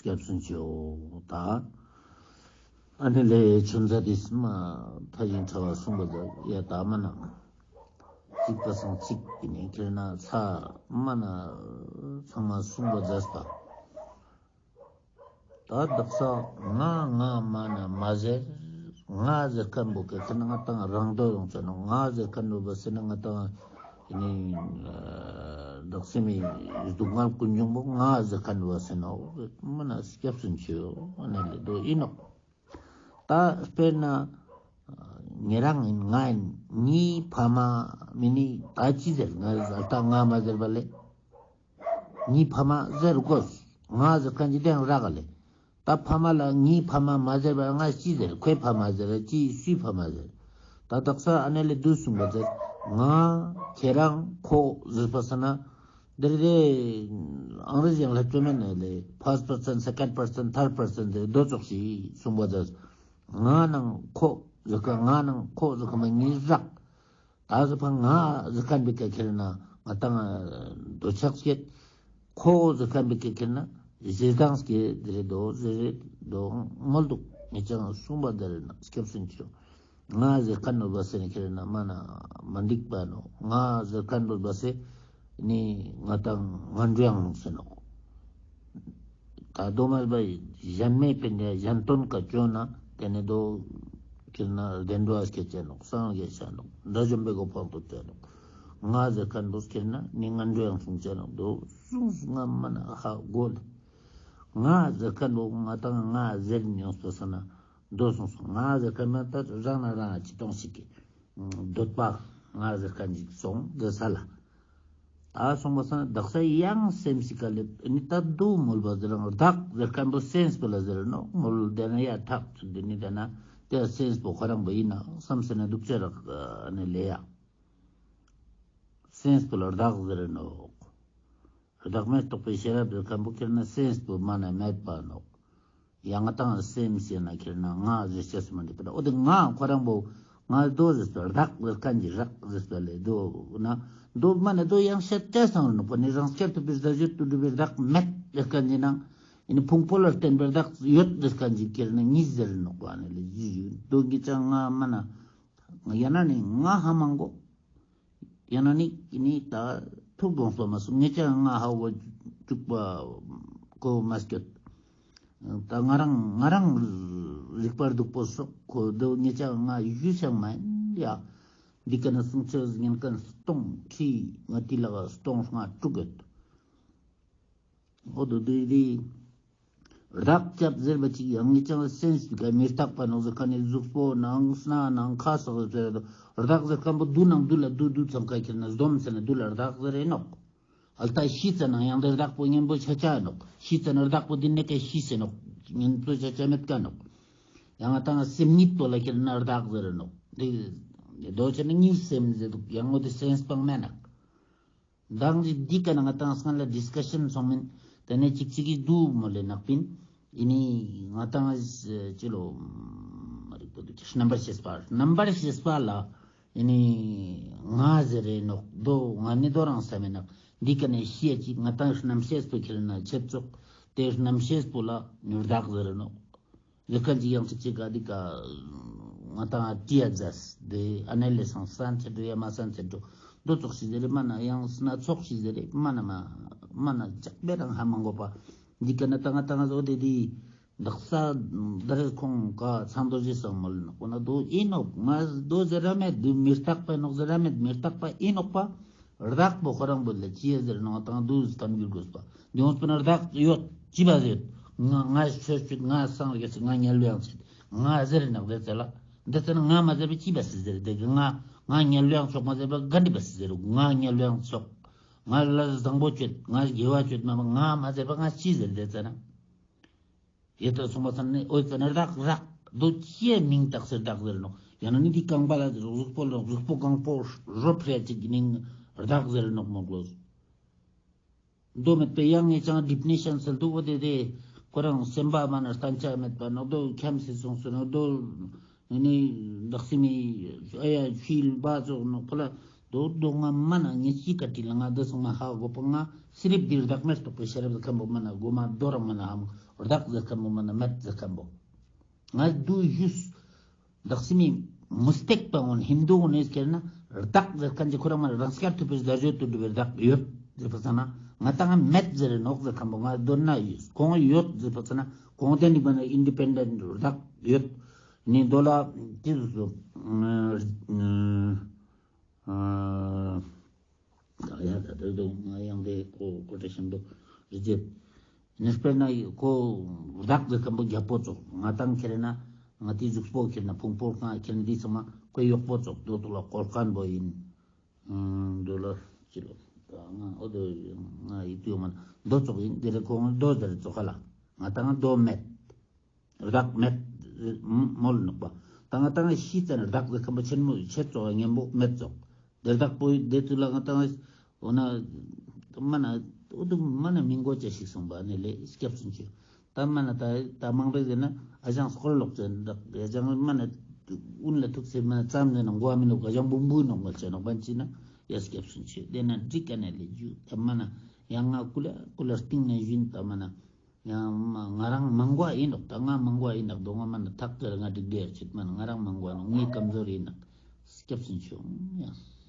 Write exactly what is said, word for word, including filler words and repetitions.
སྐྱབས་སུ་མཆིའོ་ད། ཨ་ནི་ལེ་ཆུན་ཟ་དིས་མ་ཐ་ཡིན་ཁྲ་བ་གསུངས་པ་ཟ་ཡ་ད་མ་ན། གཅིག་པ་སང་གཅིག་གི་ནི་ཁྱེར་ན་ཚ་མ་ན་ཚང་མ་གསུངས་པ་ཟ་ས། ད་བདག་ས་ང་ང་མ་ན་མ་ཟེར། ང་ཟེར་ཁན་བོ་ཁྱེར་ན་ང་ཏང་རང་དོ་ཡོང་ཆ་ནོག་ང་ཟེར་ཁན་བོ་བ་ཟེར་ན་ང་ཏང་ཨ་ནི་བདག་སེམས་མི་སྡུག་བསྔལ་ཀུན་འབྱུང་པོ་ང་ཟེར་ཁན་བོ་བ་ཟེར་ནོག་མ་ན་སྐྱབས་སུ་མཆིའོ་ཨ་ནི་ལེ་དོ་ཡིན་ནོག་ད་དཔེར་ན་ཉེ་རང་ཡིན་ང་ཡིན་ངའི་ཕ་མ་མི་ནི་ད་ཅི་ཟེར་ང་ད་ང་མ་ཟེར་བ་ལེ། ངའི་ཕ་མ་ཟེར་དགོས། ང་ཟེར་ཁན་ཅི་དེ་རང་རག་ལེ། ད་ཕ་མ་ལ་ངའི་ཕ་མ་མ་ཟེར་བ་ང་ཅི་ཟེར་ཁོའི་ཕ་མ་ཟེར་ཅི་སུའི་ཕ་མ་ཟེར། ད་དག་ས་ཨ་ནེ་ལེ་དུ་གསུངས་པ་ཟེར། ང་ཁྱེ་རང་ཁོ་ཟེར་པ་ས་ན། དེ་རེ་ཨང་རེ་ཟི་ཡང་ལ་ཅོ་མེན་ནེ་ལེ་first person second person third person ཟེར་དོ་ཙོགས་ཤིག་གསུངས་པ་ཟེར། ང་ནང་ཁོ་ཟེར་ཁ་ང་ནང་ཁོ་ཟེར་ཁ་མ་ངའི་རག་ད་ཟེར་ཕ་ང་ཟེར་ཁན་བི་ཀ་ཁྱེར་ན་ང་ཏང་འདོད་ཆགས་སྐྱེད། ཁོ་ཟེར་ཁན་བི་ཀ་ཁྱེར་ན་ཞེ་སྡང་སྐྱེད་དེ་རེ་དོ་ཟེར་རེ་དོ་མོལ་དུག་ངེ་ཅང་གསུངས་པ་དེ་རེ་ན་སྐྱབས་སུ་མཆིའོ། ང་ཟེར་ཁན་བོ་བ་སེ་ནི་ཁྱེར་ན་མ་ན་མ་འགྲིག་པ་ནོག་ང་ཟེར་ཁན་བོ་བ་སེ་ནི་ང་ཏང་ངན་འགྲོའང་ལོག་སེ་ནོག་ད་དོ་མ་བ་གཞན་མེད་པའི་ནི་གཞན་དོན་ཀ་ཅོ་ན་དེ་ནི་དོ་ཁྱེར་ན་བདེ་འགྲོ་སྐྱེ་ཅེ་ནོག་སངས་རྒྱས་ཅེ་ནོག་དགྲ་བཅོམ་པའི་གོ་འཕང་ཐོབ་ཅེ་ནོག་ང་ཟེར་ཁན་བོ་ཁྱེར་ན་ནི་ངན་འགྲོའང་སོང་ཅེ་ནོག་དོ་གསུངས་ང་མ་ན་ཧ་གོ་ལེ། ང་ཟེར་ཁན་བོ་ང་ཏང་ང་ཟེར་མྱོང་སོ་ས་ན་དོ་གསུངས་སོ་ང་ཟེར་ཁན་མ་ད་རང་ན་རང་ཅི་གཏོང་ཞིག་གི་འདོད་པ་ང་ཟེར་ཁན་ཅིག་སོང་དེ་ས་ལ། ད་སོང་པ་སང་བདག་ས་ཡང་སེམས་སི་ཀ་ལེབ་ནི་ད་དུ་མོལ་བ་ཟེར་རང་བདག་ཟེར་ཁན་བོ་སེམས་པོ་ལ་ཟེར་ནོག་མོལ་དེ་ན་ཡ་ཐག་ཚུད་དེ་ནི་དེ་ན་དེ་སེམས་པོ་ཁོ་རང་བོ་ཡིན་ན་བསམ་སེ་ན་སྡུག་ཅེ་རག་ནི་ལེ་ཡ། སེམས་པོ་ལ་བདག་ཟེར་ནོག་བདག་མེད་རྟོགས་པའི་ཤེས་རབ་ཟེར་ཁན་བོ་ཁྱེར་ན་སེམས་པོ་མ་ན་མེད་པ་ནོག་ཡང་ང་ཏང་སེམས་ཟེར་ན་ཁྱེར་ན་ང་ཟེར་ཅེས་མ་འདུག་པ་འོ་དེ་ང་ཁོ་རང་བོ་ང་དོ་ཟེར་ཏེ་རག་ཟེར་ཁན་གྱི་རག་ཟེར་ཏེ་ལེ་དོ་ན་དོ་མ་ན་དོ་ཡང་ཤད་ཅེས་སང་རུ་ནོག་པ་ནི་རང་རྐྱ་ཐུབ་པའི་ཟ་ཞུ་ཏུ་འགྲུབ་པའི་རག་མེད་ཟེར་ཁན་གྱི་ནང་ཡིན་ཕུང་པོ་ལ་བརྟེན་པའི་རག་ཡོད་ཟེར་ཁན་གྱི་ཁྱེར་ན་གཉིས་ཟེར་ནོག་པ་ནི་ལེ་ཡིན་ཡིན་དོ་གི་ཅང་ང་མ་ན་ཡང་ན་ནི་ང་ཧ་མ་གོ་ཡང་ན་ནི་ནི་ད་ཐུག་དགོངས་པ་མ་སོང་ངེ་ཅག་ང་ཧ་བོ་བཅུག་པ་གོ་མ་སྐྱོད། ད་ང་རང་ང་རང་རིག་པར་འདུག་པོ་སོག་གོ་དོ་ངེ་ཅག་ང་ཡུལ་ཤང་མ་ཡིན་ཡ། འདི་ཀ་ན་སུང་ཆོས་ཉན་ཁན་སྟོང་ཁྲི་ང་ཏི་ལ་སྟོང་ལྔ་དྲུག་ཡོད། འོ་དོ་དེ་དེ། རག་སྐྱབས་ཟེར་བ་ཅིག་ཡང་ངེ་ཅང་སེམས་ཀྱི་ཀ་མི་རྟག་པ་ནོག་ཟེར་ཁན་ནི་གཟུགས་པོ་ནང་སྣ་ནང་ཁ་སོགས་ཟེར་རག་ཟེར་ཁན་བོ་དུ་ནང་དུ་ལ་དུ་དུ་ཚང་ཁ་ཁྱེར་ན་སྡོམ་ཟེར་ན་དུ་ལ་རག་ཟེར་རེ་ནོག་ཨལ་ཏ་ཤི་ཙ་ན་ཡང་དེ་རག་པོ་གཉེན་པོ་ཆ་ཆ་ནོག་ཤི་ཙ་ན་རག་པོ་དེ་ནེ་ཀ་ཤི་ཟེར་ནོག་གཉེན་པོ་ཆ་ཆ་མེད་ཀ་ནོག་ཡང་ང་ཏང་སེམས་ཉིད་པོ་ལ་ཁྱེར་ན་རག་ཟེར་རེ་ནོག་དེ་དོ་ཆ་ན་གཉིས་སེམས་ཟེར་དུག་ཡང་ངོ་དེ་སེམས་སྤང་མེད་ནག་མདང་ཅིག་འདི་ཀ་ན་ང་ཏང་སྔན་ལ་ཌིས་ཀ་ཤན་སོང་མིན། དེ་ནས་ཅིག་ཅིག་གི་དུ་མོལ་ལེ་ནག་པིན། ཡིན་ནི་ང་ཏང་ཅི་ལོ་མ་རིག་པོ་དུ་ཅི་རྣམ་པར་ཤེས་པ་རྣམ་པར་ཤེས་པ་ལ་ཡིན་ནི་ང་ཟེར་རེ་ནོག་དོ་ང་ནི་དོ་རང་ས་མེ་ནག་འདི་ཀ་ནས་ཤེས་ཅིག་ང་ཏང་རྣམ་ཤེས་པོ་ཁྱེར་ན་ཆེད་ཙོག་དེ་རྣམ་ཤེས་པོ་ལ་ནི་བདག་ཟེར་རེ་ནོག་ལེ་ཀ་ཅིག་ཡང་ཅིག་ཅིག་ག་འདི་ཀ་ང་ཏང་ཨ་ཏི་ཡ་ཛས་དེ་ཨ་ནེ་ལེ་སང་སན་ཚེ་འགྲོ་ཡ་མ་སན་ཚེ་འགྲོ་དོ་ཙོགས་ཤིག་ཟེར་རེ་མ་ན་ཡང་སྣ་ཚོགས་ཤིག་ཟེར་རེ་མ་ན་མ་མ་ན་ཅག་པེ་རང་ཧ་མ་གོ་པ་འདི་ཀ་ན་ཏང་ང་ཏང་ང་ཟོ་དེ་དེ་དག་ས་དར་ཁོང་ཀ་ཚང་དོ་ཞེས་སང་མོལ་ནོག་པོ་ན་དོ་ཨིན་ནོག་ང་དོ་ཟེར་ར་མེད་དུ་མི་རྟག་པ་ནོག་ཟེར་ར་མེད་མི་རྟག་པ་ཨིན་ནོག་པ། རག་པོ་ཁོ་རང་བོ་ལ་ཅི་ཡ་ཟེར་ནོག་ང་ཏང་དུ་སྟན་འགྱུར་དགོས་པ། འདི་འོང་སྤུ་ན་རག་ཡོད་ཅི་བ་ཟེར། ང་ང་ཆོས་ཆོས་ང་སངས་རྒྱས་ང་ཉལ་བའང་ཆེད་ང་ཟེར་ནག་དེ་ཚེ་ལ། འདི་ཚེ་ན་ང་མ་ཟེར་བ་ཅི་བ་སི་ཟེར་དེ་གི་ང་ང་ཉལ་བའང་ཆོག་མ་ཟེར་བ་ག་འདི་བ་སི་ཟེར་ང་ཉལ་བའང་ཆོག་ང་ལ་བཟང་པོ་ཆོད་ང་དགེ་བ་ཆོད་མ་མ་ང་མ་ཟེར་བ་ང་ཅི་ཟེར་དེ་ཚེ་ན། ཡེ་ཏ་སོང་པ་སང་ནི་འོ་ཙ་ན་རག་རག་དོ་ཅི་ཡ་མིང་བཏགས་སེ་རག་ཟེར་ནོག་ཡང་ན་ནི་འདི་རྐང་པ་ལ་ཟེར་གཟུགས་པོ་ལ་གཟུགས་པོ་གང་པོ་རོ་ཕྲེ་ཅིག་གི་མིང་རག་ཟེར་ནོག་མོག་ལོ། དོ་མེད་པའི་ཡང་ངེ་ཅང་ཌིཕ་ནི་ཤན་སལ་དུ་འོ་དེ་དེ་ཁོ་རང་སེམས་པ་མ་ན་སྟན་ཆ་མེད་པ་ནོག་དོ་ཁྱམས་སེ་སོང་སོ་ནོག་དོ། ནི་བདག་སེམས་མི་ཨ་ཡ་ཆུའི་ལ་བ་ཙོག་ནོག་ཕོ་ལ་དོ་དོ་ང་མ་ན་ངེ་ཅི་ཀ་ཏི་ལ་ང་དོ་སོང་མ་ཧ་གོ་པ་ང་སི་རིབ་འདིར་བདག་མེད་རྟོགས་པའི་ཤེས་རབ་ཁམ་པོ་མ་ན་གོ་མ་དོ་རང་མ་ན་ཧ་མ་ བདག་ཟེར་ཁན་བོ་མ་ན་མེད་ཟེར་ཁན་བོ། ང་དུ་ཞུས། བདག་སེམས་མི་མུ་སྟེགས་པ་འོན་ཧིན་དུ་འོན་ཨིས་ཁྱེར་ན་བདག་ཟེར་ཁན་ཅིག་ཁོ་རང་མ་རང་སྐྱར་ཐུབ་པའི་བཟའ་བཅོས་ཏུ་འགྲུབ་པའི་བདག་ཡོད་ཟེར་པ་ས་ན་ང་ཏང་མེད་ཟེར་ནོག་ཟེར་ཁན་བོ་ང་དོན་ན་ཡོད། ཁོང་ཡོད་ཟེར་པ་ས་ན་ཁོང་དེ་ནི་མ་ན་ཨིན་ཌི་པེན་ཌེན་ཊ་བདག་ཡོད། ནི་དོ་ལ་ཅི་ཟུག་སོ། ཨ། ཡ་ད་དེ་དུ་ང་ཡང་དེ་ཀོ་ཀོ་ཊེ་ཤན་དུ་རི་ཇེཀྚ། ནེ་སྤེར་ན་ཁོ་བདག་གི་ཁམ་བུ་རྒྱལ་པོ་ཙོགས་ང་ཏང་ཁྱེར་ན་ང་ཏི་གཟུགས་པོ་ཁྱེར་ན་ཕུང་པོ་ཁང་ཁྱེར་ན་འདི་ཚང་མ་ཁོ་གཡོག་པོ་ཙོགས་དོ་དུ་ལ་སྐོར་ཁན་བོ་ཡིན། འདུ་ལ་ཅི་ལོ། ད་ང་འོ་དོ་ང་ཡི་དུས་མ་འདོ་ཙོགས་ཡིན་དེ་རེ་ཁོ་འདོ་ཟེར་ཙོགས་ཧ་ལ་ང་ཏང་འདོ་མེད། བདག་མེད་མོལ་ནོག་པ། ད་ང་ཏང་ཤི་ཙན་བདག་གི་ཁམ་བུ་ཆེན་མོ་ཆེ་ཙོགས་ངན་པོ་མེད་ཙོགས། དེ་བདག་པོ་དེ་ཚུལ་ལ་ང་ཏང་འོ་ན་མ་ན་འོ་དུ་མ་ན་མི་མགོ་ཅ་ཞིག་སོང་པ་ནི་ལེ་སྐྱབས་སུ་མཆི། ད་མ་ན་ད་ད་མང་པོ་ཟེར་ན་ཨ་ཞང་སྐོར་ལོག་ཙན་བདག་ཨ་ཞང་མ་ན་འུན་ལ་ཐུག་ཚེ་མ་ན་ཙམ་ནས་ན་མགོ་མི་ནོག་ཨ་ཞང་བུམ་བུ་ནོག་མ་ཆེ་ནོག་པ་ཅི་ན་ཡ་སྐྱབས་སུ་མཆི་དེ་ན་འགྲིག་ག་ནས་ལེ་ཇུ་ད་མ་ན་ཡང་ང་ཀུ་ལ་ཀུ་ལ་སྟིང་ནས་བཞིན་ད་མ་ན། ཡང་མ་ང་རང་མང་གོ་ཨིན་ནོག་ད་ང་མང་གོ་ཨིན་ནོག་དོ་ང་མ་ན་ཐག་ཏུ་ར་ང་འགྲིག་དེ་ཡར་ཆེད་མ་ན་ང་རང་མང་གོ་ནོག་ངའི་ཀམ་ཛོར་ཨིན་ནོག་སྐྱབས་སུ་མཆི་ཡང་།